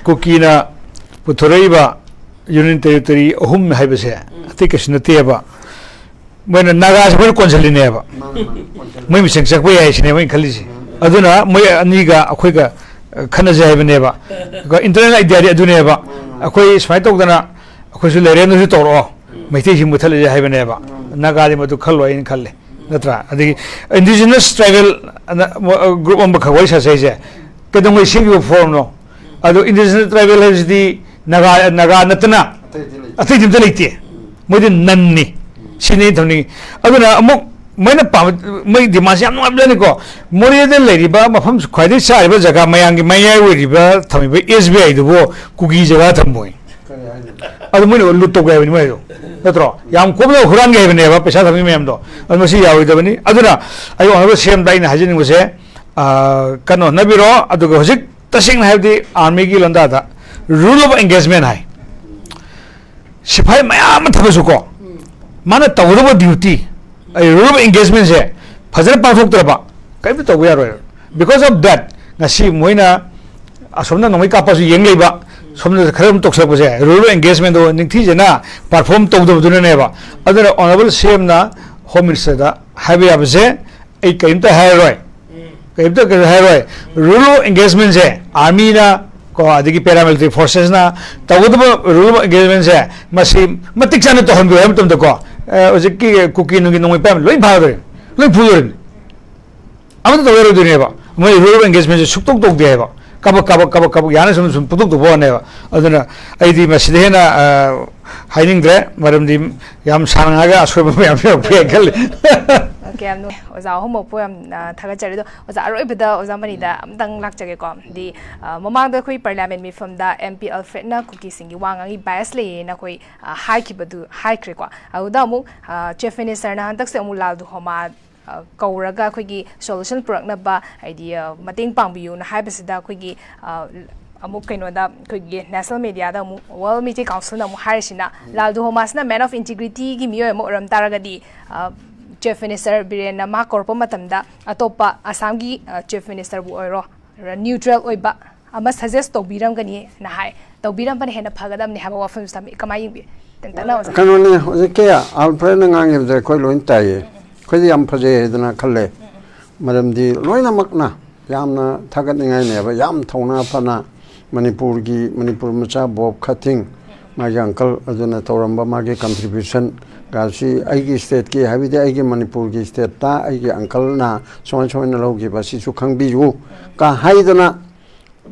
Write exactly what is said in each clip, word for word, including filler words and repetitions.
ꯀꯨꯀꯤꯅ ꯄꯨꯊꯣꯔꯛꯏꯕ union territory ꯑꯍꯨꯝ ꯍꯥꯏꯕꯁꯦ ꯑꯇꯩ ꯀꯩꯁꯨ ꯅꯠꯇꯦꯕ꯫ ꯃꯣꯏꯅ ꯅꯥꯒꯥꯁꯦ ꯃꯣꯏꯅ ꯀꯣꯟꯁꯤꯜꯂꯤꯅꯦꯕ꯫ ꯃꯣꯏ ꯃꯁꯦꯟ ꯆꯠꯄ ꯌꯥꯏ ꯁꯤꯅꯦ ꯃꯣꯏꯅ ꯈꯜꯂꯤꯁꯦ꯫ ꯑꯗꯨꯅ ꯃꯣꯏ ꯑꯅꯤꯒ ꯑꯩꯈꯣꯏꯒ, ꯑ, ꯈꯠꯅꯁꯦ ꯍꯥꯏꯕꯅꯦꯕ꯫ ꯀꯣ, ꯏꯟꯇꯔꯅꯦꯜ ꯑꯥꯏꯗꯤꯌꯥꯗꯤ ꯑꯗꯨꯅꯦꯕ꯫ ꯑꯩꯈꯣꯏ ꯁꯨꯃꯥꯏꯅ ꯇꯧꯗꯅ ꯑꯩꯈꯣꯏꯁꯨ ꯂꯩꯔꯦ, ꯅꯣꯏꯁꯨ ꯇꯧꯔꯛꯑꯣ, ꯃꯩꯇꯩꯁꯤ ꯃꯨꯠꯊꯠꯂꯁꯦ ꯍꯥꯏꯕꯅꯦꯕ꯫ ꯅꯥꯒꯥꯗꯤ ꯃꯗꯨ ꯈꯜꯂꯣꯏ ꯍꯥꯏꯅ ꯈꯜꯂꯦ, ꯅꯠꯇ꯭ꯔꯥ? ꯑꯗꯒꯤ ꯏꯟꯗꯤꯖꯤꯅꯁ ꯇ꯭ꯔꯥꯏꯕꯦꯜ ꯒ꯭ꯔꯨꯞ ꯑꯃꯈꯛ ꯋꯥꯔꯤ ꯁꯥꯁꯦ ꯍꯥꯏꯁꯦ ꯀꯩꯗꯧꯉꯩ ꯁꯦꯝꯈꯤꯕ ꯐꯣꯔꯝꯅꯣ? ꯑꯗꯣ ꯏꯟꯗꯤꯖꯤꯅꯁ ꯇ꯭ꯔꯥꯏꯕꯦꯜ ꯍꯥꯏꯕꯁꯤꯗꯤ ꯅꯥꯒꯥ, ꯅꯥꯒꯥ ꯅꯠꯇꯅ ꯑꯇꯩꯗꯤ ꯑꯝꯇ ꯂꯩꯇꯦ꯫ ꯃꯣꯏꯗꯤ ꯅꯟꯅꯤ꯫ ꯁꯤꯅꯤ ꯑꯩꯅ ꯊꯝꯅꯤꯡꯉꯤ꯫ ꯑꯗꯨꯅ ꯑꯃꯨꯛ ꯃꯣꯏꯅ ꯄꯥꯝꯕ, ꯃꯣꯏ ꯗꯤꯃꯥꯟꯁꯦ ꯌꯥꯝ ꯅꯨꯡꯉꯥꯏꯕꯖꯥꯠꯅꯤꯀꯣ꯫ ꯃꯣꯔꯦꯗ ꯂꯩꯔꯤꯕ ꯃꯐꯝ ꯈ꯭ꯋꯥꯏꯗꯒꯤ ꯆꯥꯔꯤꯕ ꯖꯒꯥ ꯃꯌꯥꯝꯒꯤ ꯃꯌꯥꯏ ꯑꯣꯏꯔꯤꯕ ꯊꯝꯃꯤꯕ ꯑꯦꯁ ꯕꯤ ꯑꯥꯏꯗꯨꯕꯨ ꯀꯨꯀꯤ ꯖꯒꯥ ꯊꯝꯃꯣꯏ꯫ ꯑꯗꯨ ꯃꯣꯏꯅ ꯂꯨꯠ ꯇꯧꯒꯦ ꯍꯥꯏꯕꯅꯤ ꯃꯣꯏꯗꯣ, ꯅꯠꯇ꯭ꯔꯣ? ꯌꯥꯝ ꯀꯣꯝꯅ ꯍꯨꯔꯥꯟꯒꯦ ꯍꯥꯏꯕꯅꯦꯕ ꯄꯩꯁꯥ ꯊꯝꯃꯤ ꯃꯌꯥꯝꯗꯣ꯫ ꯑꯗꯨ ꯃꯁꯤ ꯌꯥꯔꯣꯏꯗꯕꯅꯤ꯫ ꯑꯗꯨꯅ ꯑꯩ ꯑꯣꯅꯔꯦꯕꯜ ꯁꯤ ꯑꯦꯝꯗ ꯑꯩꯅ ꯍꯥꯏꯖꯅꯤꯡꯕꯁꯦ, ꯑ, ꯀꯟꯅ ꯍꯣꯠꯅꯕꯤꯔꯣ꯫ ꯑꯗꯨꯒ ꯍꯧꯖꯤꯛ ꯇꯁꯦꯡꯅ ꯍꯥꯏꯕꯗꯤ ꯑꯥꯔꯃꯤꯒꯤ ꯂꯣꯟꯗꯥꯗ rule of engagement ꯍꯥꯏ꯫ ꯁꯤꯐꯥꯏ ꯃꯌꯥꯝ ꯑꯃ ꯊꯝꯃꯁꯨꯀꯣ, ꯃꯥꯅ ꯇꯧꯒꯗꯕ ꯗ꯭ꯌꯨꯇꯤ, ꯑꯩ rule of engagementꯁꯦ ꯐꯖꯅ ꯄꯥꯡꯊꯣꯛꯇ꯭ꯔꯕ ꯀꯔꯤꯝꯇ ꯇꯧꯕ ꯌꯥꯔꯣꯏ꯫ Because of that, ꯉꯁꯤ ꯃꯣꯏꯅ ꯑꯁꯣꯝꯅ ꯅꯣꯡꯃꯩ ꯀꯥꯞꯄꯁꯨ ꯌꯦꯡ ꯂꯩꯕ, ꯁꯣꯝꯗ ꯈꯔ ꯑꯗꯨꯝ ꯇꯧꯁꯜꯂꯛꯄꯁꯦ, rule of engagementꯗꯣ ꯅꯤꯡꯊꯤꯖꯅ perform ꯇꯧꯗꯕꯗꯨꯅꯅꯦꯕ꯫ ꯑꯗꯨꯅ ꯑꯣꯅꯔꯦꯕꯜ ꯁꯤ ꯑꯦꯝꯅ ꯍꯣꯝ ꯃꯤꯅꯤꯁꯇꯔꯗ ꯍꯥꯏꯕ ꯌꯥꯕꯁꯦ ꯑꯩ ꯀꯔꯤꯝꯇ ꯍꯥꯏꯔꯔꯣꯏ꯫ ꯀꯔꯤꯝꯇ ꯀꯩꯅꯣ ꯍꯥꯏꯔꯣꯏ꯫ Rule of engagementꯁꯦ ꯑꯥꯔꯃꯤꯅ ꯀꯣ, ꯑꯗꯒꯤ paramilitary forcesꯅ ꯇꯧꯒꯗꯕ rule of engagementꯁꯦ ꯃꯁꯤ ꯃꯇꯤꯛ ꯆꯥꯅ ꯇꯧꯍꯟꯕꯤꯌꯨ ꯍꯥꯏꯕ ꯃꯇꯝꯗꯀꯣ, ꯑ, ꯍꯧꯖꯤꯛꯀꯤ ꯀꯨꯀꯤ ꯅꯨꯡꯒꯤ ꯅꯣꯡꯃꯩ ꯄꯥꯏꯕ ꯂꯣꯏ ꯐꯥꯗꯣꯔꯤꯅꯤ, ꯂꯣꯏ ꯐꯨꯗꯣꯔꯤꯅꯤ꯫ ꯑꯃꯠꯇ ꯇꯧꯔꯣꯏꯗꯣꯏꯅꯦꯕ꯫ ꯃꯣꯏ rule of engagementꯁꯦ ꯁꯨꯛꯇꯧ ꯇꯧꯗꯦ ꯍꯥꯏꯕ꯫ ꯀꯕꯛ, ꯀꯕꯛ, ꯀꯕꯛ, ꯀꯕꯛ ꯌꯥꯅ ꯁꯨꯝ, ꯁꯨꯝ ꯄꯨꯊꯣꯛ ꯇꯧꯕ ꯋꯥꯅꯦꯕ꯫ ꯑꯗꯨꯅ ꯑꯩꯗꯤ ꯃꯁꯤꯗ ꯍꯦꯟꯅ, ꯑ, ꯍꯥꯏꯅꯤꯡꯗ꯭ꯔꯦ, ꯃꯔꯝꯗꯤ ꯌꯥꯝ ꯁꯥꯡꯉꯒ ꯑꯁꯣꯏꯕ ꯃꯌꯥꯝ ꯌꯥꯎꯔꯛꯄ ꯌꯥꯏ ꯈꯜꯂꯤ꯫ ꯑꯣꯀꯦ, ꯌꯥꯝ ꯅꯨꯡꯉꯥꯏ꯫ ꯑꯣꯖꯥ ꯑꯍꯨꯝꯃꯛꯄꯨ ꯌꯥꯝ, ꯑ, ꯊꯥꯒꯠꯆꯔꯤ꯫ ꯑꯗꯣ ꯑꯣꯖꯥ, ꯑꯔꯣꯏꯕꯗ ꯑꯣꯖꯥ ꯃꯅꯤꯗ ꯑꯝꯇꯪ ꯂꯥꯛꯆꯒꯦꯀꯣ꯫ ꯗꯤ, ꯑ, ꯃꯃꯥꯡꯗ ꯑꯩꯈꯣꯏ ꯄꯥꯔꯂꯤꯌꯥꯃꯦꯟ ꯃꯤꯐꯝꯗ ꯑꯦꯝ ꯄꯤ ꯑꯜꯐ꯭ꯔꯦꯗꯅ ꯀꯨꯀꯤꯁꯤꯡꯒꯤ ꯋꯥ ꯉꯥꯡꯉꯤ, bias ꯂꯩꯌꯦꯅ ꯑꯩꯈꯣꯏ, ꯑ, ꯍꯥꯏꯈꯤꯕꯗꯨ ꯍꯥꯏꯈ꯭ꯔꯦꯀꯣ꯫ ꯑꯗꯨꯗ ꯑꯃꯨꯛ, ꯑ, ꯆꯤꯐ ꯃꯤꯅꯤꯁꯇꯔꯅ ꯍꯟꯗꯛꯁꯦ ꯑꯃꯨꯛ ꯂꯥꯜ ꯗꯨꯍꯣꯃꯥ, ꯑ, ꯀꯧꯔꯒ ꯑꯩꯈꯣꯏꯒꯤ solution ꯄꯨꯔꯛꯅꯕ, ꯍꯥꯏꯗꯤ, ꯑ, ꯃꯇꯦꯡ ꯄꯥꯡꯕꯤꯌꯨꯅ ꯍꯥꯏꯕꯁꯤꯗ ꯑꯩꯈꯣꯏꯒꯤ, ꯑ, ꯑꯃꯨꯛ ꯀꯩꯅꯣꯗ ꯑꯩꯈꯣꯏꯒꯤ national mediaꯗ ꯑꯃꯨꯛ World Meitei Councilꯅ ꯑꯃꯨꯛ ꯍꯥꯏꯔꯤꯁꯤꯅ ꯂꯥꯜ ꯗꯨꯍꯣꯃꯥꯁꯤꯅ man of integrityꯒꯤ ꯃꯤꯑꯣꯏ ꯑꯃ ꯑꯣꯏꯔꯝ ꯇꯥꯔꯒꯗꯤ, ꯑ, ꯆꯤꯐ ꯃꯤꯅꯤꯁꯇꯔ ꯕꯤꯔꯦꯟꯅ ꯃꯥ ꯀꯧꯔꯛꯄ ꯃꯇꯝꯗ ꯑꯇꯣꯞꯄ ꯑꯁꯥꯝꯒꯤ, ꯑ, ꯆꯤꯐ ꯃꯤꯅꯤꯁꯇꯔꯕꯨ ꯑꯣꯏꯔꯣ, ꯅ꯭ꯌꯨꯇ꯭ꯔꯦꯜ ꯑꯣꯏꯕ ꯑꯃ ꯁꯖꯦꯁ ꯇꯧꯕꯤꯔꯝꯒꯅꯤꯅ ꯍꯥꯏ꯫ ꯇꯧꯕꯤꯔꯝꯕꯅ ꯍꯦꯟꯅ ꯐꯒꯗꯕꯅꯤ ꯍꯥꯏꯕ ꯋꯥꯐꯝꯁꯨ ꯊꯝꯃꯤ꯫ ꯀꯃꯥꯏꯅ ꯌꯦꯡꯕꯤ? ꯇꯦꯟꯇꯛꯅ ꯑꯣꯖꯥ꯫ ꯀꯩꯅꯣꯅꯦ, ꯍꯧꯖꯤꯛꯀꯤ ꯑꯜꯐ꯭ꯔꯦꯗꯅ ꯉꯥꯡꯉꯤꯕꯗ ꯑꯩꯈꯣꯏ ꯂꯣꯏ ꯇꯥꯏꯌꯦ꯫ ꯑꯩꯈꯣꯏꯗꯤ ꯌꯥꯝ ꯐꯖꯩ ꯍꯥꯏꯗꯅ ꯈꯜꯂꯦ꯫ ꯃꯔꯝꯗꯤ ꯂꯣꯏꯅꯃꯛꯅ ꯌꯥꯝꯅ ꯊꯥꯒꯠꯅꯤꯡꯉꯥꯏꯅꯦꯕ, ꯌꯥꯝ ꯊꯧꯅꯥ ꯐꯅ ꯃꯅꯤꯄꯨꯔꯒꯤ, ꯃꯅꯤꯄꯨꯔ ꯃꯆꯥ ꯕꯣꯕ ꯈꯊꯤꯡ, ꯃꯥꯒꯤ ꯑꯪꯀꯜ ꯑꯗꯨꯅ ꯇꯧꯔꯝꯕ ꯃꯥꯒꯤ ꯀꯟꯇ꯭ꯔꯤꯕ꯭ꯌꯨꯁꯟꯒꯁꯤ ꯑꯩꯒꯤ ꯁ꯭ꯇꯦꯠꯀꯤ, ꯍꯥꯏꯕꯗꯤ ꯑꯩꯒꯤ ꯃꯅꯤꯄꯨꯔꯒꯤ ꯁ꯭ꯇꯦꯠꯇ ꯑꯩꯒꯤ ꯑꯪꯀꯜꯅ ꯁꯨꯃꯥꯏ ꯁꯨꯃꯥꯏꯅ ꯂꯧꯈꯤꯕ, ꯁꯤꯁꯨ ꯈꯪꯕꯤꯌꯨ ꯀ ꯍꯥꯏꯗꯅ,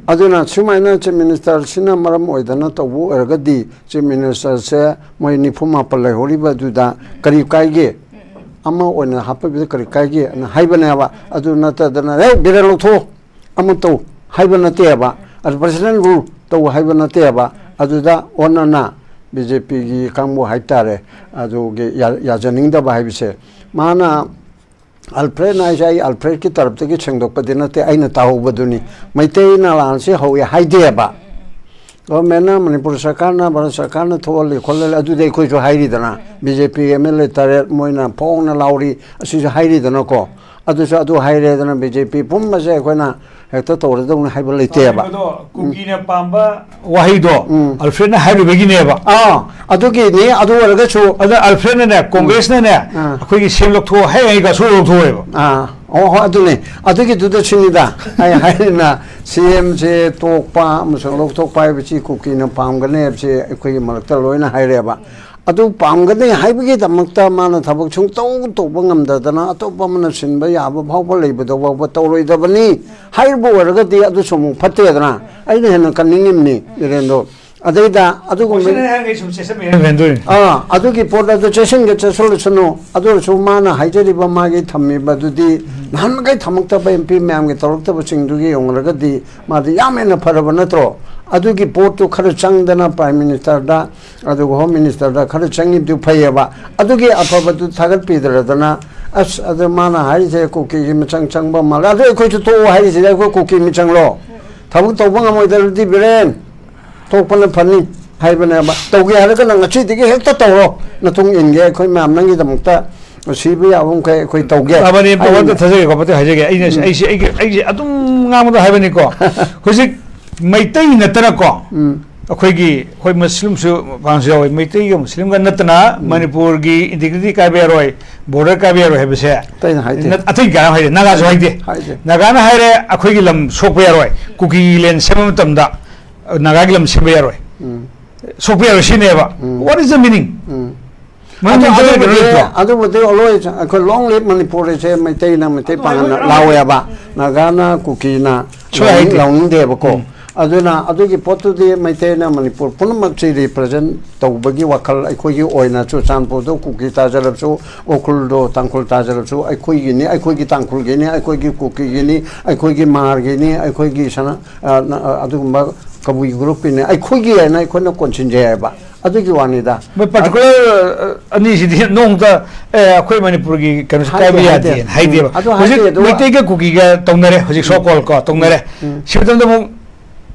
ꯑꯗꯨꯅ ꯁꯨꯃꯥꯏꯅ ꯆꯤꯐ ꯃꯤꯅꯤꯁꯇꯔꯁꯤꯅ ꯃꯔꯝ ꯑꯣꯏꯗꯅ ꯇꯧꯕ ꯑꯣꯏꯔꯒꯗꯤ, ꯆꯤꯐ ꯃꯤꯅꯤꯁꯇꯔꯁꯦ ꯃꯣꯏ ꯅꯤꯐꯨ ꯃꯥꯄꯜ ꯂꯩꯍꯧꯔꯤꯕ ꯑꯗꯨꯗ ꯀꯔꯤ ꯀꯥꯏꯒꯦ? ꯑꯃ ꯑꯣꯏꯅ ꯍꯥꯞꯄꯤꯕꯗ ꯀꯔꯤ ꯀꯥꯏꯒꯦ? ꯑꯅ ꯍꯥꯏꯕꯅꯦꯕ꯫ ꯑꯗꯨ ꯅꯠꯇꯗꯅ, "ꯑꯦ, ꯕꯤꯔꯦꯟ ꯂꯧꯊꯣꯛꯑꯣ, ꯑꯃ ꯇꯧ" ꯍꯥꯏꯕ ꯅꯠꯇꯦꯕ꯫ ꯑꯗꯨ ꯄ꯭ꯔꯁꯤꯗꯦꯟ ꯔꯨꯜ ꯇꯧ ꯍꯥꯏꯕ ꯅꯠꯇꯦꯕ꯫ ꯑꯗꯨꯗ ꯑꯣꯟꯅꯅ ꯕꯤ ꯖꯦ ꯄꯤꯒꯤ ꯀꯥꯡꯕꯨ ꯍꯥꯏꯇꯥꯔꯦ, ꯑꯗꯨꯒꯤ ꯌꯥ-, ꯌꯥꯖꯅꯤꯡꯗꯕ ꯍꯥꯏꯕꯁꯦ, ꯃꯥꯅ ꯑꯜꯐ꯭ꯔꯦꯗꯅ ꯍꯥꯏꯁꯦ, ꯑꯩ ꯑꯜꯐ꯭ꯔꯦꯗꯀꯤ ꯇꯔꯞꯇꯒꯤ ꯁꯦꯡꯗꯣꯛꯄꯗꯤ ꯅꯠꯇꯦ, ꯑꯩꯅ ꯇꯥꯍꯧꯕꯗꯨꯅꯤ꯫ ꯃꯩꯇꯩ ꯅꯂꯥꯟꯁꯤ ꯍꯧꯋꯦ ꯍꯥꯏꯗꯦꯕ꯫ ꯒꯣꯔꯃꯦꯟꯅ, ꯃꯅꯤꯄꯨꯔ ꯁꯔꯀꯥꯔꯅ, ꯚꯥꯔꯠ ꯁꯔꯀꯥꯔꯅ ꯊꯣꯛꯍꯜꯂꯤ ꯈꯣꯠꯍꯜꯂꯤ, ꯑꯗꯨꯗꯤ ꯑꯩꯈꯣꯏꯁꯨ ꯍꯥꯏꯔꯤꯗꯅ, B J P M L A ꯇꯔꯦꯠ ꯃꯣꯏꯅ ꯐꯣꯡꯅ ꯂꯥꯎꯔꯤ, ꯑꯁꯤꯁꯨ ꯍꯥꯏꯔꯤꯗꯅꯀꯣ꯫ ꯑꯗꯨꯁꯨ ꯑꯗꯨ ꯍꯥꯏꯔꯦꯗꯅ, ꯕꯤ ꯖꯦ ꯄꯤ ꯄꯨꯝꯕꯁꯦ ꯑꯩꯈꯣꯏꯅ ꯍꯦꯛꯇ ꯇꯧꯔꯗꯧꯅꯤ ꯍꯥꯏꯕ ꯂꯩꯇꯦꯕ꯫ ꯑꯗꯣ ꯀꯨꯀꯤꯅ ꯄꯥꯝꯕ ꯋꯥꯍꯩꯗꯣ ꯎꯝ꯫ ꯑꯜꯐ꯭ꯔꯦꯗꯅ ꯍꯥꯏꯔꯨꯕꯒꯤꯅꯦꯕ꯫ ꯑꯥ, ꯑꯗꯨꯒꯤꯅꯤ꯫ ꯑꯗꯨ ꯑꯣꯏꯔꯒꯁꯨ ꯑꯗ ꯑꯜꯐ꯭ꯔꯦꯗꯅꯅꯦ, ꯀꯣꯡꯒ꯭ꯔꯦꯁꯅꯅꯦ, ꯑꯥ꯫ ꯑꯩꯈꯣꯏꯒꯤ ꯁꯦꯝ ꯂꯧꯊꯣꯛꯑꯣ ꯍꯥꯏ, ꯑꯩ ꯀꯁꯨ ꯂꯧꯊꯣꯛꯑꯣꯏꯕ꯫ ꯑꯥ, ꯑꯣ, ꯍꯣꯏ, ꯑꯗꯨꯅꯤ꯫ ꯑꯗꯨꯒꯤꯗꯨꯗ ꯁꯤꯅꯤꯗ ꯑꯩ ꯍꯥꯏꯔꯤꯅ, ꯁꯤ ꯑꯦꯝꯁꯦ ꯇꯣꯛꯄ ꯑꯃꯁꯨꯡ ꯂꯧꯊꯣꯛꯄ ꯍꯥꯏꯕꯁꯤ ꯀꯨꯀꯤꯅ ꯄꯥꯝꯒꯅꯤ ꯍꯥꯏꯕꯁꯤ ꯑꯩꯈꯣꯏꯒꯤ ꯃꯔꯛꯇ ꯂꯣꯏꯅ ꯍꯥꯏꯔꯦꯕ꯫ ꯑꯗꯨ ꯄꯥꯝꯒꯅꯤ ꯍꯥꯏꯕꯒꯤꯗꯃꯛꯇ ꯃꯥꯅ ꯊꯕꯛ ꯁꯨꯡꯇꯧ ꯇꯧꯕ ꯉꯝꯗꯗꯅ, ꯑꯇꯣꯞꯄ ꯑꯃꯅ ꯁꯤꯟꯕ ꯌꯥꯕ ꯐꯥꯎꯕ ꯂꯩꯕꯗ ꯐꯥꯎꯕ ꯇꯧꯔꯣꯏꯗꯕꯅꯤ ꯍꯥꯏꯔꯤꯕ ꯑꯣꯏꯔꯒꯗꯤ, ꯑꯗꯨꯁꯨ ꯑꯃꯨꯛ ꯐꯠꯇꯦꯗꯅ꯫ ꯑꯩꯅ ꯍꯦꯟꯅ ꯀꯟꯅꯤꯡꯉꯤꯕꯅꯤ, ꯕꯤꯔꯦꯟꯗꯣ꯫ ꯑꯗꯩꯗ ꯑꯗꯨꯒꯨꯝꯕ ꯀꯣꯏꯁꯟ ꯍꯥꯏꯔꯒ ꯑꯩ ꯁꯨꯝ ꯆꯦꯁꯟꯕꯤꯔꯦ ꯍꯦꯟꯗꯣꯏꯅꯤ꯫ ꯑꯥ, ꯑꯗꯨꯒꯤ ꯄꯣꯠ ꯑꯗꯨ ꯆꯦꯁꯤꯟꯒꯦ ꯆꯦꯁꯤꯜꯂꯁꯅꯨ꯫ ꯑꯗꯨ ꯑꯣꯏꯔꯁꯨ ꯃꯥꯅ ꯍꯥꯏꯖꯔꯤꯕ, ꯃꯥꯒꯤ ꯊꯝꯃꯤꯕ ꯑꯗꯨꯗꯤ, ꯅꯍꯥꯟꯃꯈꯩ ꯊꯝꯃꯛꯇꯕ ꯑꯦꯝ ꯄꯤ ꯃꯌꯥꯝꯒꯤ ꯇꯧꯔꯛꯇꯕꯁꯤꯡꯗꯨꯒꯤ ꯌꯦꯡꯂꯨꯔꯒꯗꯤ, ꯃꯥꯗꯤ ꯌꯥꯝ ꯍꯦꯟꯅ ꯐꯔꯕ ꯅꯠꯇ꯭ꯔꯣ? ꯑꯗꯨꯒꯤ ꯄꯣꯠꯇꯨ ꯈꯔ ꯆꯪꯗꯅ ꯄ꯭ꯔꯥꯏꯝ ꯃꯤꯅꯤꯁꯇꯔꯗ, ꯑꯗꯨꯒ ꯍꯣꯝ ꯃꯤꯅꯤꯁꯇꯔꯗ ꯈꯔ ꯆꯪꯉꯤꯕꯗꯨ ꯐꯩꯌꯦꯕ꯫ ꯑꯗꯨꯒꯤ ꯑꯐꯕꯗꯨ ꯊꯥꯒꯠꯄꯤꯗ꯭ꯔꯗꯅ, ꯑꯁ, ꯑꯗꯨ ꯃꯥꯅ ꯍꯥꯏꯔꯤꯁꯦ ꯀꯨꯀꯤꯒꯤ ꯃꯤꯆꯪ ꯆꯪꯕ ꯃꯥꯜꯂꯦ꯫ ꯑꯗꯨ ꯑꯩꯈꯣꯏꯁꯨ ꯇꯣꯛꯑꯣ ꯍꯥꯏꯔꯤꯁꯤꯗꯤ, ꯑꯩꯈꯣꯏ ꯀꯨꯀꯤ ꯃꯤꯆꯪꯂꯣ? ꯊꯕꯛ ꯇꯧꯕ ꯉꯝꯃꯣꯏꯗ꯭ꯔꯗꯤ, ꯕꯤꯔꯦꯟ, ꯇꯣꯛꯄꯅ ꯐꯅꯤ ꯍꯥꯏꯕꯅꯦꯕ꯫ ꯇꯧꯒꯦ ꯍꯥꯏꯔꯒꯅ ꯉꯁꯤꯗꯒꯤ ꯍꯦꯛꯇ ꯇꯧꯔꯣ, ꯅꯇꯨꯡ ꯏꯟꯒꯦ꯫ ꯑꯩꯈꯣꯏ ꯃꯌꯥꯝ ꯅꯪꯒꯤꯗꯃꯛꯇ ꯁꯤꯕ ꯌꯥꯕ ꯃꯈꯩ ꯑꯩꯈꯣꯏ ꯇꯧꯒꯦ꯫ ꯃꯅꯤꯄꯨꯔ ꯑꯝꯇ ꯍꯥꯏꯕꯅꯦ꯫ ꯊꯥꯖꯒꯦꯀꯣ, ꯑꯝꯇ ꯍꯥꯏꯖꯒꯦ꯫ ꯑꯩꯅ ꯑꯩꯁꯦ ꯑꯩꯒꯤ ꯑꯩꯁꯦ ꯑꯗꯨꯝ ꯉꯥꯡꯕꯗ ꯍꯥꯏꯕꯅꯤꯀꯣ꯫ ꯍꯧꯖꯤꯛ ꯃꯩꯇꯩ ꯅꯠꯇꯅꯀꯣ, ꯑꯩꯈꯣꯏꯒꯤ, ꯍꯣꯏ, ꯃꯨꯁꯂꯤꯝꯁꯨ ꯄꯥꯡꯁꯨ ꯌꯥꯎꯋꯤ, ꯃꯩꯇꯩꯒ ꯃꯨꯁꯂꯤꯝꯒ ꯅꯠꯇꯅ ꯃꯅꯤꯄꯨꯔꯒꯤ integrity ꯀꯥꯏꯕ ꯌꯥꯔꯣꯏ, border ꯀꯥꯏꯕ ꯌꯥꯔꯣꯏ ꯍꯥꯏꯕꯁꯦ ꯑꯇꯩꯅ ꯍꯥꯏꯗꯦ꯫ ꯅꯠ-, ꯑꯇꯩ ꯀꯅꯥ ꯍꯥꯏꯗꯦ? ꯅꯥꯒꯥꯁꯨ ꯍꯥꯏꯗꯦ꯫ ꯍꯥꯏꯗꯦ꯫ ꯅꯥꯒꯥꯅ ꯍꯥꯏꯔꯦ, "ꯑꯩꯈꯣꯏꯒꯤ ꯂꯝ ꯁꯣꯛꯄ ꯌꯥꯔꯣꯏ, ꯀꯨꯀꯤꯒꯤ land ꯁꯦꯝꯕ ꯃꯇꯝꯗ ꯅꯥꯒꯥꯒꯤ ꯂꯝ ꯁꯦꯝꯕ ꯌꯥꯔꯣꯏ, ꯁꯣꯛꯄ ꯌꯥꯔꯣꯏ" ꯁꯤꯅꯦꯕ꯫ What is the meaning? ꯃꯔꯝꯗꯤ ꯑꯗꯨ-, ꯏꯟꯇꯔꯅꯦꯠ ꯀꯩꯅꯣ ꯑꯗꯨꯕꯨꯗꯤ, ꯂꯩꯇ꯭ꯔꯣ? ꯑꯗꯨꯕꯨꯗꯤ always ꯑꯩꯈꯣꯏ "Long live Manipur" ꯁꯦ ꯃꯩꯇꯩꯅ ꯃꯩꯇꯩ ꯄꯥꯡꯒꯜꯅ ꯂꯥꯎꯋꯦꯕ, ꯅꯥꯒꯥꯅ ꯀꯨꯀꯤꯅ ꯁꯣꯏ ꯂꯥꯎꯅꯤꯡ-, ꯍꯥꯏꯗꯦ꯫ ꯂꯥꯎꯅꯤꯡꯗꯦꯕꯀꯣ꯫ ꯑꯗꯨꯅ ꯑꯗꯨꯒꯤ ꯄꯣꯠꯇꯨꯗꯤ ꯃꯩꯇꯩꯅ ꯃꯅꯤꯄꯨꯔ ꯄꯨꯝꯅꯃꯛꯁꯤ represent ꯇꯧꯕꯒꯤ ꯋꯥꯈꯜ, ꯑꯩꯈꯣꯏꯒꯤ ꯑꯣꯏꯅ ꯆꯨꯔꯆꯥꯟꯄꯨꯔꯗ ꯀꯨꯀꯤ ꯇꯥꯖꯔꯕꯁꯨ, ꯎꯈ꯭ꯔꯨꯜꯗꯣ ꯇꯥꯡꯈꯨꯜ ꯇꯥꯖꯔꯕꯁꯨ, ꯑꯩꯈꯣꯏꯒꯤꯅꯤ, ꯑꯩꯈꯣꯏꯒꯤ ꯇꯥꯡꯈꯨꯜꯒꯤꯅꯤ, ꯑꯩꯈꯣꯏꯒꯤ ꯀꯨꯀꯤꯒꯤꯅꯤ, ꯑꯩꯈꯣꯏꯒꯤ ꯃꯥꯔꯒꯤꯅꯤ, ꯑꯩꯈꯣꯏꯒꯤ ꯁꯅꯥ-, ꯑ, ꯅ-, ꯑ, ꯑꯗꯨꯒꯨꯝꯕ ꯀꯕꯨꯏ group ꯀꯤꯅꯤ, ꯑꯩꯈꯣꯏꯒꯤ ꯍꯥꯏꯅ ꯑꯩꯈꯣꯏꯅ ꯀꯣꯟꯁꯤꯟꯖꯩ ꯍꯥꯏꯕ꯫ ꯑꯗꯨꯒꯤ ꯋꯥꯅꯤꯗ꯫ ꯃꯣꯏ particular, ꯑ, ꯑꯅꯤꯁꯤꯗꯤ ꯅꯣꯡꯃꯇ, "ꯑꯦ, ꯑꯩꯈꯣꯏ ꯃꯅꯤꯄꯨꯔꯒꯤ ꯀꯩꯅꯣꯁꯦ ꯍꯥꯏꯗꯦ, ꯀꯥꯏꯕ ꯍꯥꯏꯗꯦ꯫ ꯌꯥꯗꯦꯅ" ꯍꯥꯏꯗꯦꯕ꯫ ꯎꯝ, ꯑꯗꯨ ꯍꯧꯖꯤꯛ ꯍꯥꯏꯗꯦ, ꯑꯗꯨꯒ ꯃꯩꯇꯩꯒ ꯀꯨꯀꯤꯒ ꯇꯧꯅꯔꯦ, ꯍꯧꯖꯤꯛ so called ꯀꯣ, ꯇꯧꯅꯔꯦ꯫ ꯎꯝ꯫ ꯁꯤ ꯃꯇꯝꯗ ꯑꯃꯨꯛ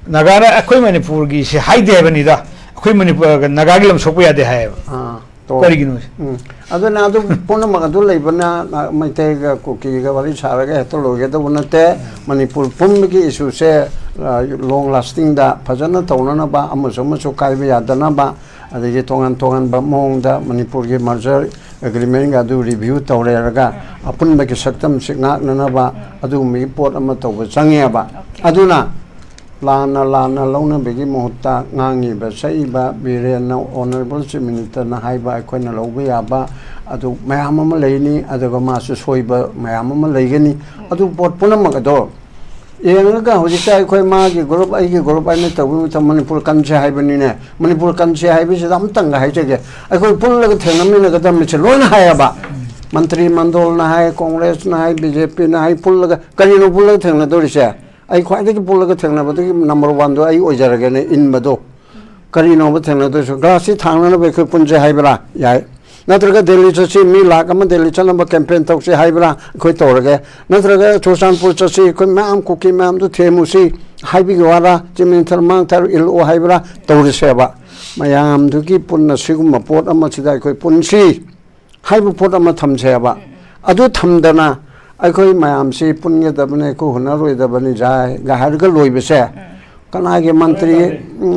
ꯅꯥꯒꯥꯅ "ꯑꯩꯈꯣꯏ ꯃꯅꯤꯄꯨꯔꯒꯤꯁꯦ" ꯍꯥꯏꯗꯦ ꯍꯥꯏꯕꯅꯤꯗ, "ꯑꯩꯈꯣꯏ ꯃꯅꯤꯄꯨꯔ, ꯅꯥꯒꯥꯒꯤ ꯂꯝ ꯁꯣꯛꯄ ꯌꯥꯗꯦ" ꯍꯥꯏꯌꯦꯕ꯫ ꯑꯥ, ꯇꯣ꯫ ꯀꯔꯤꯒꯤꯅꯣ? ꯎꯝ꯫ ꯑꯗꯨꯅ ꯑꯗꯨ ꯄꯨꯝꯅꯃꯛ ꯑꯗꯨ ꯂꯩꯕꯅ, ꯑ, ꯃꯩꯇꯩꯒ ꯀꯨꯀꯤꯒ ꯋꯥꯔꯤ ꯁꯥꯔꯒ ꯍꯦꯛꯇ ꯂꯣꯏꯒꯗꯧꯕ ꯅꯠꯇꯦ꯫ ꯃꯅꯤꯄꯨꯔ ꯄꯨꯝꯕꯒꯤ issue ꯁꯦ, ꯑ, long lasting ꯗ ꯐꯖꯅ ꯇꯧꯅꯅꯕ, ꯑꯃꯁꯨ ꯑꯃꯁꯨ ꯀꯥꯏꯕ ꯌꯥꯗꯅꯕ, ꯑꯗꯒꯤ ꯇꯣꯉꯥꯟ ꯇꯣꯉꯥꯟꯕ ꯃꯑꯣꯡꯗ ꯃꯅꯤꯄꯨꯔꯒꯤ merger agreement ꯒ ꯑꯗꯨ review ꯇꯧꯔꯦꯔꯒ ꯑꯄꯨꯟꯕꯒꯤ ꯁꯛꯇꯝꯁꯤ ꯉꯥꯛꯅꯅꯕ ꯑꯗꯨꯒꯨꯝꯕꯒꯤ ꯄꯣꯠ ꯑꯃ ꯇꯧꯕ ꯆꯪꯉꯦꯕ꯫ ꯑꯗꯨꯅ ꯂꯥꯟꯅ ꯂꯥꯟꯅ ꯂꯧꯅꯕꯒꯤ ꯃꯍꯨꯠꯇ ꯉꯥꯡꯉꯤꯕ ꯁꯛꯏꯕ ꯕꯤꯔꯦꯟꯅ, Honourable Chief Minister ꯅ ꯍꯥꯏꯕ ꯑꯩꯈꯣꯏꯅ ꯂꯧꯕ ꯌꯥꯕ ꯑꯗꯨ ꯃꯌꯥꯝ ꯑꯃ ꯂꯩꯅꯤ, ꯑꯗꯨꯒ ꯃꯥꯁꯨ ꯁꯣꯏꯕ ꯃꯌꯥꯝ ꯑꯃ ꯂꯩꯒꯅꯤ꯫ ꯑꯗꯨ ꯄꯣꯠ ꯄꯨꯝꯅꯃꯛ ꯑꯗꯣ ꯌꯦꯡꯉꯒ ꯍꯧꯖꯤꯛꯇ ꯑꯩꯈꯣꯏ ꯃꯥꯒꯤ group, ꯑꯩꯒꯤ group ꯍꯥꯏꯅ ꯇꯧꯕ ꯃꯇꯝ ꯃꯅꯤꯄꯨꯔ ꯀꯟꯁꯦ ꯍꯥꯏꯕꯅꯤꯅꯦ꯫ ꯃꯅꯤꯄꯨꯔ ꯀꯟꯁꯦ ꯍꯥꯏꯕꯁꯤꯗ ꯑꯃꯇꯪꯒ ꯍꯥꯏꯖꯒꯦ, ꯑꯩꯈꯣꯏ ꯄꯨꯜꯂꯒ ꯊꯦꯡꯅꯃꯤꯟꯅꯒꯗꯕꯅꯤꯁꯦ ꯂꯣꯏꯅ ꯍꯥꯏꯌꯦꯕ꯫ ꯃꯟꯇ꯭ꯔꯤ ꯃꯟꯗꯣꯜꯅ ꯍꯥꯏ, ꯀꯣꯡꯒ꯭ꯔꯦꯁꯅ ꯍꯥꯏ, ꯕꯤ ꯖꯦ ꯄꯤꯅ ꯍꯥꯏ, ꯄꯨꯜꯂꯒ, ꯀꯔꯤꯅꯣ ꯄꯨꯜꯂꯒ ꯊꯦꯡꯅꯗꯣꯔꯤꯁꯦ? ꯑꯩ ꯈ꯭ꯋꯥꯏꯗꯒꯤ ꯄꯨꯜꯂꯒ ꯊꯦꯡꯅꯕꯗꯒꯤ number one ꯗꯣ ꯑꯩ ꯑꯣꯏꯖꯔꯒꯦꯅꯦ ꯏꯟꯕꯗꯣ꯫ ꯀꯔꯤꯅꯣꯕ ꯊꯦꯡꯅꯗꯣꯏꯁꯨ? Glass ꯁꯤ ꯊꯥꯡꯅꯅꯕ ꯑꯩꯈꯣꯏ ꯄꯨꯟꯁꯦ ꯍꯥꯏꯕ꯭ꯔꯥ? ꯌꯥꯏ꯫ ꯅꯠꯇ꯭ꯔꯒ ꯗꯦꯜꯂꯤ ꯆꯠꯁꯤ, ꯃꯤ ꯂꯥꯛ ꯑꯃ ꯗꯦꯜꯂꯤ ꯆꯠꯅꯕ campaign ꯇꯧꯁꯤ ꯍꯥꯏꯕ꯭ꯔꯥ? ꯑꯩꯈꯣꯏ ꯇꯧꯔꯒꯦ꯫ ꯅꯠꯇ꯭ꯔꯒ ꯆꯨꯔꯆꯥꯟꯄꯨꯔ ꯆꯠꯁꯤ, ꯑꯩꯈꯣꯏ ꯃꯌꯥꯝ ꯀꯨꯀꯤ ꯃꯌꯥꯝꯗꯨ ꯊꯦꯝꯃꯨꯁꯤ ꯍꯥꯏꯕꯤꯒꯤ ꯋꯥꯔꯥ? Chief Minister ꯃꯥꯡ ꯊꯥꯔꯨ ꯏꯜꯂꯛꯑꯣ ꯍꯥꯏꯕ꯭ꯔꯥ? ꯇꯧꯔꯁꯦꯕ꯫ ꯃꯌꯥꯝꯗꯨꯒꯤ ꯄꯨꯟꯅ ꯁꯤꯒꯨꯝꯕ ꯄꯣꯠ ꯑꯃꯁꯤꯗ ꯑꯩꯈꯣꯏ ꯄꯨꯟꯁꯤ ꯍꯥꯏꯕ ꯄꯣꯠ ꯑꯃ ꯊꯝꯁꯦꯕ꯫ ꯑꯗꯨ ꯊꯝꯗꯅ ꯑꯩꯈꯣꯏ ꯃꯌꯥꯝꯁꯤ ꯄꯨꯟꯒꯗꯕꯅꯤ, ꯑꯩꯈꯣꯏ ꯍꯨꯟꯅꯔꯣꯏꯗꯕꯅꯤ ꯖꯥꯏ ꯒ ꯍꯥꯏꯔꯒ ꯂꯣꯏꯕꯁꯦ, ꯀꯅꯥꯒꯤ ꯃꯟꯇ꯭ꯔꯤ,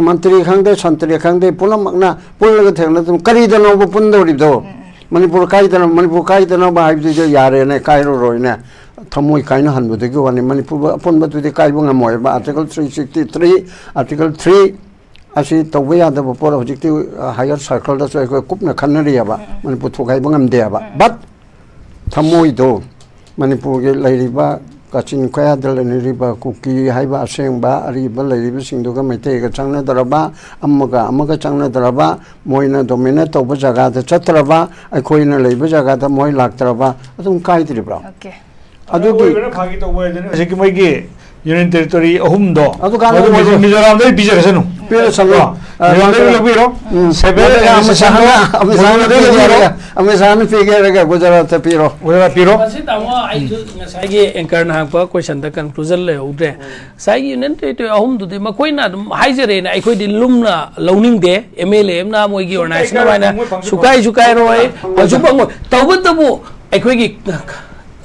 ꯃꯟꯇ꯭ꯔꯤ ꯈꯪꯗꯦ, ꯁꯟꯇ꯭ꯔꯤ ꯈꯪꯗꯦ, ꯄꯨꯝꯅꯃꯛꯅ ꯄꯨꯜꯂꯒ ꯊꯦꯡꯅꯗꯨꯅ ꯀꯔꯤꯗꯅꯣꯕ ꯄꯨꯟꯗꯧꯔꯤꯕꯗꯣ? ꯃꯅꯤꯄꯨꯔ ꯀꯥꯏꯗꯅ, ꯃꯅꯤꯄꯨꯔ ꯀꯥꯏꯗꯅꯕ ꯍꯥꯏꯕꯗꯨꯗꯤ ꯌꯥꯔꯦꯅꯦ, ꯀꯥꯏꯔꯔꯣꯏꯅꯦ꯫ ꯊꯃꯣꯏ ꯀꯥꯏꯅꯍꯟꯕꯗꯨꯒꯤ ꯋꯥꯅꯤ꯫ ꯃꯅꯤꯄꯨꯔ ꯑꯄꯨꯟꯕꯗꯨꯗꯤ ꯀꯥꯏꯕ ꯉꯝꯃꯣꯏꯕ꯫ Article three sixty three, Article three ꯑꯁꯤ ꯇꯧꯕ ꯌꯥꯗꯕ ꯄꯣꯠ ꯍꯧꯖꯤꯛꯇꯤ, ꯑ, higher circle ꯗꯁꯨ ꯑꯩꯈꯣꯏ ꯀꯨꯞꯅ ꯈꯟꯅꯔꯤꯑꯕ꯫ ꯎꯝ, ꯎꯝ꯫ ꯃꯅꯤꯄꯨꯔ ꯊꯨꯒꯥꯏꯕ ꯉꯝꯗꯦꯕ꯫ ꯎꯝ꯫ But ꯊꯃꯣꯏꯗꯣ ꯃꯅꯤꯄꯨꯔꯒꯤ ꯂꯩꯔꯤꯕ ꯀꯥꯆꯤꯟ ꯀꯣꯌꯥꯗ ꯂꯩꯅꯔꯤꯕ ꯀꯨꯀꯤ ꯍꯥꯏꯕ ꯑꯁꯦꯡꯕ ꯑꯔꯤꯕ ꯂꯩꯔꯤꯕꯁꯤꯡꯗꯨꯒ ꯃꯩꯇꯩꯒ ꯆꯪꯅꯗ꯭ꯔꯕ, ꯑꯃꯒ ꯑꯃꯒ ꯆꯪꯅꯗ꯭ꯔꯕ, ꯃꯣꯏꯅ dominate ꯇꯧꯕ ꯖꯒꯥꯗ ꯆꯠꯇ꯭ꯔꯕ, ꯑꯩꯈꯣꯏꯅ ꯂꯩꯕ ꯖꯒꯥꯗ ꯃꯣꯏ ꯂꯥꯛꯇ꯭ꯔꯕ, ꯑꯗꯨꯝ ꯀꯥꯏꯗ꯭ꯔꯤꯕ꯭ꯔꯣ? Okay꯫ ꯑꯗꯨꯒꯤ ꯑꯣꯏꯕꯅ ꯐꯥꯒꯤ ꯇꯧꯕ ꯑꯣꯏꯗꯅ ꯍꯧꯖꯤꯛꯀꯤ ꯃꯣꯏꯒꯤ Union Territory ꯑꯍꯨꯝꯗꯣ ꯑꯗꯨ ꯀꯥꯟꯗ ꯃꯗꯨ ꯃꯣꯏꯁꯨ ꯑꯣꯏꯕ ꯃꯤꯖꯣꯔꯥꯝꯗꯒꯤ ꯄꯤꯖꯔꯁꯅꯨ꯫ ꯄꯤꯔꯁꯅꯨ꯫ ꯑ, ꯃꯤꯖꯣꯔꯥꯝꯗꯒꯤ ꯃꯤꯖꯣꯔꯥꯝ ꯂꯧꯕꯤꯔꯣ꯫ ꯎꯝ꯫ Seven, ꯑ, ꯑꯃꯤꯠ ꯁꯥꯍꯅ, ꯃꯤꯖꯣꯔꯥꯝꯗꯒꯤ ꯑꯃꯤꯠ ꯁꯥꯍꯅ ꯂꯧꯕꯤꯔꯣ꯫ ꯄꯤꯒꯦ ꯍꯥꯏꯔꯒ, ꯑꯃꯤꯠ ꯁꯥꯍꯅ ꯄꯤꯒꯦ ꯍꯥꯏꯔꯒ ꯒꯨꯖꯔꯥꯠꯇ ꯄꯤꯔꯣ꯫ ꯒꯨꯖꯔꯥꯠ ꯄꯤꯔꯣ꯫ ꯃꯁꯤ ꯇꯥꯃꯣ, ꯑꯩꯁꯨ ꯉꯁꯥꯏꯒꯤ anchor ꯅ ꯍꯪꯉꯛꯄ question ꯗ conclusion ꯂꯩꯍꯧꯗ꯭ꯔꯦ꯫ ꯉꯁꯥꯏꯒꯤ Union Territory ꯑꯍꯨꯝꯗꯨꯗꯤ ꯃꯈꯣꯏꯅ ꯑꯗꯨꯝ ꯍꯥꯏꯖꯔꯦꯅ ꯑꯩꯈꯣꯏꯗꯤ ꯂꯨꯝꯅ ꯂꯧꯅꯤꯡꯗꯦ꯫ M L A ꯑꯃꯅ ꯃꯣꯏꯒꯤ organization ꯑꯗꯨꯃꯥꯏꯅ ꯃꯣꯏ ꯐꯪꯁꯨ ꯁꯨꯀꯥꯏ ꯐꯪ-, ꯁꯨꯀꯥꯏꯔꯣꯏ, ꯐꯪꯁꯨ ꯐꯪꯁꯨ ꯐꯪꯉꯣꯏ꯫ ꯇꯧꯕꯇꯕꯨ ꯑꯩꯈꯣꯏꯒꯤ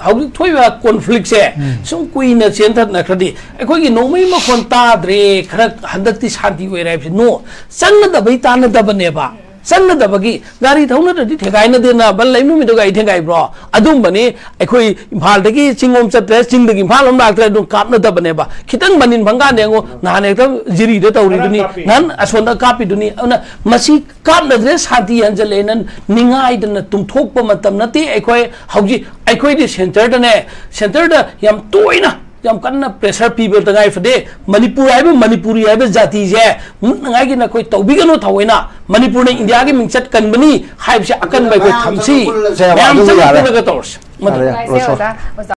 ꯍꯧꯖꯤꯛ ꯊꯣꯛꯏꯕ conflict ꯁꯦ ꯎꯝ꯫ ꯁꯨꯝ ꯀꯨꯏꯅ ꯆꯦꯟꯊꯅꯈ꯭ꯔꯗꯤ ꯑꯩꯈꯣꯏꯒꯤ ꯅꯣꯡꯃꯩ ꯃꯈꯣꯟ ꯇꯥꯗ꯭ꯔꯦ, ꯈꯔ ꯍꯟꯗꯛꯇꯤ ꯁꯥꯟꯇꯤ ꯑꯣꯏꯔꯦ ꯍꯥꯏꯕꯁꯦ꯫ No, ꯆꯪꯅꯗꯕꯩ ꯇꯥꯟꯅꯗꯕꯅꯦꯕ꯫ ꯆꯪꯅꯗꯕꯒꯤ ꯒꯥꯔꯤ ꯊꯧꯅꯗ꯭ꯔꯗꯤ ꯊꯦꯡꯒꯥꯏꯅꯗꯦꯅ, ꯕꯟ ꯂꯩꯕ ꯅꯨꯃꯤꯠꯇ ꯒꯥꯔꯤ ꯊꯦꯡꯒꯥꯏꯕ꯭ꯔꯣ? ꯑꯗꯨꯝꯕꯅꯤ꯫ ꯑꯩꯈꯣꯏ ꯏꯝꯐꯥꯜꯗꯒꯤ ꯆꯤꯡꯂꯣꯝ ꯆꯠꯇ꯭ꯔꯦ, ꯆꯤꯡꯗꯒꯤ ꯏꯝꯐꯥꯜ ꯂꯣꯝ ꯂꯥꯛꯇ꯭ꯔꯦ, ꯑꯗꯨꯝ ꯀꯥꯞꯅꯗꯕꯅꯦꯕ꯫ ꯈꯤꯇꯪ ꯃꯅꯤꯟ ꯐꯪꯀꯥꯟꯗ ꯌꯦꯡꯉꯨ, ꯅꯍꯥꯟ ꯍꯦꯛꯇ ꯖꯤꯔꯤꯗ ꯇꯧꯔꯤꯗꯨꯅꯤ, ꯉꯔꯥꯡ ꯀꯥꯞꯄꯤ꯫ ꯅꯍꯥꯟ ꯑꯁꯣꯝꯗ ꯀꯥꯞꯄꯤꯗꯨꯅꯤ꯫ ꯑꯗꯨꯅ ꯃꯁꯤ ꯀꯥꯞꯅꯗ꯭ꯔꯦ, ꯁꯥꯟꯇꯤ ꯍꯟꯖꯜꯂꯛꯑꯦꯅ ꯅꯤꯡꯉꯥꯏꯗꯅ ꯇꯨꯝꯊꯣꯛꯄ ꯃꯇꯝ ꯅꯠꯇꯦ꯫ ꯑꯩꯈꯣꯏ ꯍꯧꯖꯤꯛ, ꯑꯩꯈꯣꯏꯗꯤ centre ꯗꯅꯦ, centre ꯗ ꯌꯥꯝ ꯇꯣꯏꯅ ꯌꯥꯝ ꯀꯟꯅ pressure ꯄꯤꯕ ꯇꯉꯥꯏ ꯐꯗꯦ꯫ ꯃꯅꯤꯄꯨꯔ ꯍꯥꯏꯕ, ꯃꯅꯤꯄꯨꯔꯤ ꯍꯥꯏꯕ ꯖꯥꯇꯤꯁꯦ ꯃꯨꯠꯅꯉꯥꯏꯒꯤ ꯅꯈꯣꯏ ꯇꯧꯕꯤꯒꯅꯨ ꯊꯑꯣꯏꯅ꯫ ꯃꯅꯤꯄꯨꯔꯅ ꯏꯟꯗꯤꯌꯥꯒꯤ ꯃꯤꯡꯆꯠ ꯀꯟꯕꯅꯤ ꯍꯥꯏꯕꯁꯦ ꯑꯀꯟꯕ ꯑꯩꯈꯣꯏ ꯃꯌꯥꯝ ꯊꯝꯁꯤ꯫ ꯆꯪꯅ ꯄꯨꯜꯂꯁꯦ ꯍꯥꯏꯕ, ꯃꯌꯥꯝ ꯑꯗꯨ ꯆꯪꯅ ꯌꯥꯔꯦ꯫ ꯄꯨꯜꯂꯒ ꯇꯧꯔꯁꯤ꯫ ꯃꯗꯨ ꯌꯥꯔꯦ, ꯌꯥꯔꯦ, ꯔꯣꯁꯣ꯫ ꯑꯣꯖꯥ, ꯑꯣꯖꯥ꯫